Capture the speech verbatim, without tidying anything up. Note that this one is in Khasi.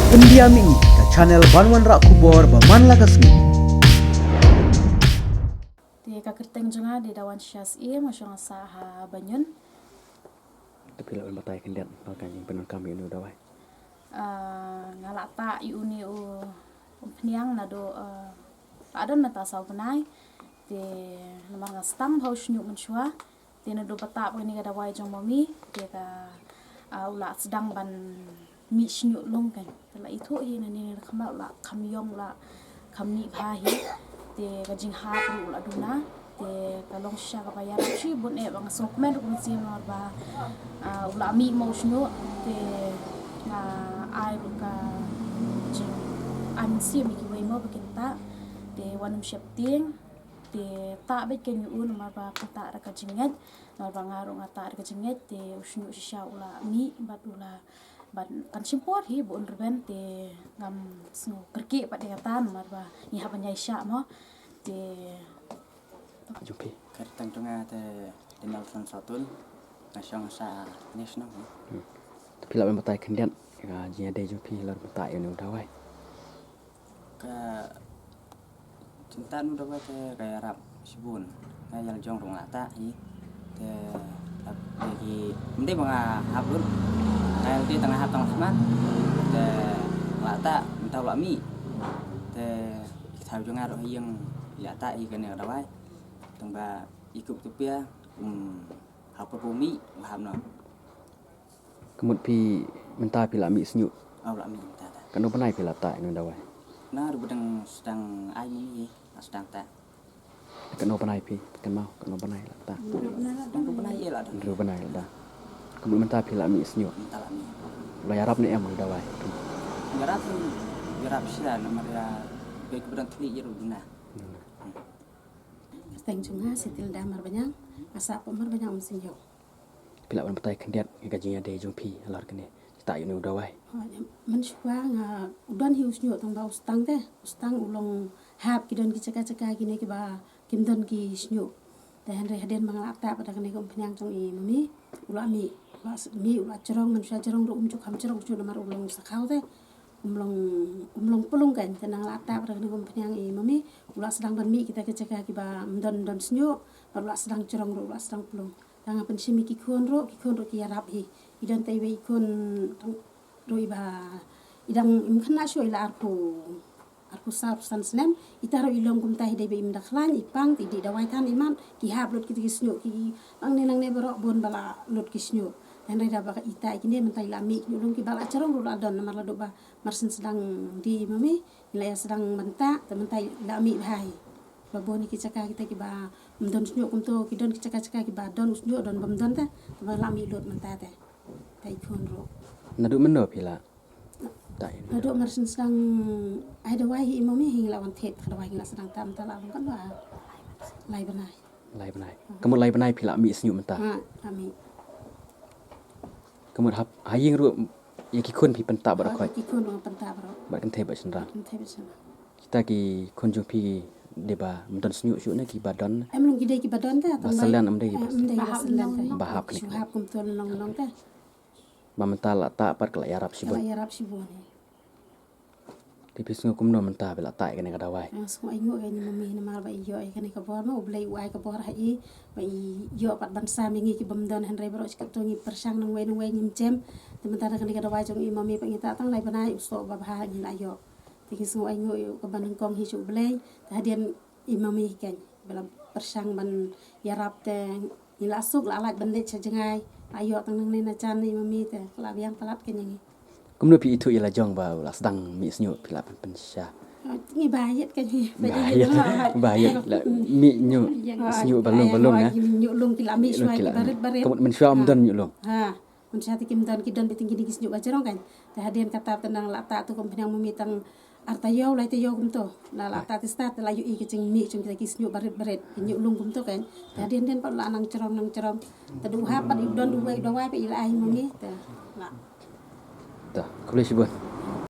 India Mini, ka channel ban wanrah khubor ba man la ka sngi. Te ka kyrteng jong nga dei Dawan Shas E, nga shong sah ha Banyun. Te phi lah ban batai khyndiat ba ka jingpyndonkam ïa une u dawai. Ah, nga la tah ïa une u umphniang naduh, ah, la don mynta saw bnai. Te namar nga sdang bha u shñiuh mynshuwa. Te naduh ba tah ba kane ka dawai jong mami, te ka, ah, u la sdang ban mih shñiuh lung kan. Te la ithuh hi nangne ne kham la, u la kham ïong, u la kham mih bha hi. Te ka jinghap ruh u la duna. Te ka long shisha kaba ïarap shibun eh, ba nga sngewkmen ruh ka mynsiem namar ba, ah, u la mih mo u shñiuh. Te nga ai ruh ka jingai mynsiem ïa kiwei mo ba kin tah. Te wat nym sheptieng. Te tah beit kein ïa u namar ba phi tah da ka jingngeit, namar ba nga ruh nga tah da ka jingngeit, te u shñiuh shisha u la mih bad u la, bad kan shim por hi ba un rben, te ngam sngew kyrkieh pat ïa kata namar ba ngi hap ban ïaishah mo. Te jong phi. Ka kyrteng jong nga te Daniel Tran Satun, nga shong sha National. Hmm. Te phi lah ban batai khyndiat ïa ka jingïadei jong phi halor mynta ïa une u dawai. Ka jingbtah nu dawai te ka ïarap shibun. Nga ïa la jong ruh nga la tah hi. Te lap de ki, ym dei ba nga hap lut. Nga ïa la dei tang nga hap tang smat. Te nga la tah mynta u la mih. Te ki thaw jong nga ruh ha ïing la tah hi kane ka dawai. Tang ba i kup tu pia, um, hap ka bu mih, ba hap no. Ka mut phi mynta phi la mih shñiuh. Aw la mih mynta ta. Katno bnai phi la tah ïa une u dawai? Na ruh ba dang sdang ai mih, la sdang tah. Katno bnai phi, kynmaw katno bnai la tah? Hynriew bnai la dang. Hynriew bnai la dang. Ka mut mynta phi la mih shñiuh. Mynta la mih. La ïarap ne em u dawai? Ïarap, ïarap shisha namar ïa ba ki ba dang thli ïa ruh duna. Duna. Kyrteng jong nga Sitilda Marbaniang, nga sah pdeng Marbaniang Umsynjuk. Phi lah ban batai khyndiat ïa ka jingïadei jong phi halor kane, tah ïa une u dawai. Oh, mynshuwa nga, u don hi u shñiuh tang ba u sdang te, u sdang u long hap, ki don ki jaka jaka kine kiba kim don ki shñiuh. Te hynrei hadien ba nga la tah pat da kane ka umphniang jong i mami, u la mih, u la mih, u la jrong, mynshuwa jrong ruh um ju kham jrong u shñiuh namar u long sakhaw te. Um long, um long pulung kan, te nga la tah pat da kane ka umphniang i mami, u la sdang ban mih kita ki jaka kiba ym don, don shñiuh, bad u la sdang jrong ruh, u la sdang pulung. Te nga pynshim ïa ki khun ruh, ki khun ruh ki ïarap hi. I don te iwei i khun ruh iba i dang im khynnah shuh, i la arphew, arphew saw arphew san snem, ita ruh i long kumta hi, dei ba im da khlaiñ, i pang, te i dih dawai than i mat, ki hap lut kita ki shñiuh, ki nangne nangne baroh bun ba la lut ki shñiuh. Te hynrei da ba ita i kine mynta i la mih, ki shñiuh lung kiba la jrong ruh la don, namar la duh ba mar syn sdang die i mami, i la ïa sdang ban tah, te mynta i la mih bha hi. Ba bun ki jaka kita kiba ym don shñiuh kumto, ki don ki jaka jaka kiba don u shñiuh, don bym don te, te ba la mih lut mynta te. Te i khun ruh. Naduh mynno phi la tah ïa une? Naduh mar syn sdang ai dawai hi i mami hi ngi la wan thied, ka dawai ngi la sdang tah mynta la long katno, ah, lai bnai. Lai bnai. Hmm. Ka mut lai bnai phi la mih shñiuh mynta? Ha, la mih. Ka mut hap, ha ïing ruh ïa ki khun phi pyntah baroh khoit? Ki khun ruh pyntah baroh. Bad kynthei bad shynrang? Kynthei bad shynrang. Kita ki khun jong phi dei ba ym don shñiuh shuh ne kiba don? Em long ki dei kiba don te, ba tang ba syllian, ym dei kiba, eh, ym dei ba syllian te. Ba hap kane. Shu hap kumto lynnong lynnong te. Ba mynta la tah pat ka la ïarap shibun. Ka la ïarap shibun hi. Te phi sngew kumno mynta ba la tah ïa kane ka dawai? Nga sngew ainguh ïa i mami namar ba i ïoh ïa kane ka bor, ma U Blei u ai ka bor ha i ba i ïoh pat ban sam ïa ngi ki bym don, hynrei baroh shi katto ngi pyrshang nangwei nangwei ngim jem. Te mynta da kane ka dawai jong i mami pat ngi tah tang lai bnai, u soh ba bha ngi la ïoh. Te ngi sngew ainguh ïa ka banyngkong hi sha U Blei. Te hadien i mami hi keiñ ba la pyrshang ban ïarap te ngi la suk, la lait ban leit sha jngai, la ïoh tang nangne na jan i mami te ka la biang palat keiñ ïa ngi. Kumno phi ithuh ïa la jong ba u la sdang mih shñiuh, phi la pyn, pynshai? Ngi ba ïeit keiñ hi. Ba ïeit. Ba ïeit la mih ñiuh shñiuh ba lung ba lung, ha? Ñiuh lung ki la mih shuwa ki barit barit. Ka mut mynshuwa ym don ñiuh lung. Ha. Mynshuwa te kim don, ki don beit tang kine ki shñiuh ba jrong keiñ. Te hadien kata te nang la tah tu kum pynïang mami tang ar taïew lai taïew kumto. La, la tah te start te la ïohi ka jingmih jong kita ki shñiuh barit barit, ki ñiuh lung kumto keiñ. Te hadien dien pat la nang jrong nang jrong. Te du hap pat i don duwai, dawai pat i la ai mami te la. Te khublei shibun.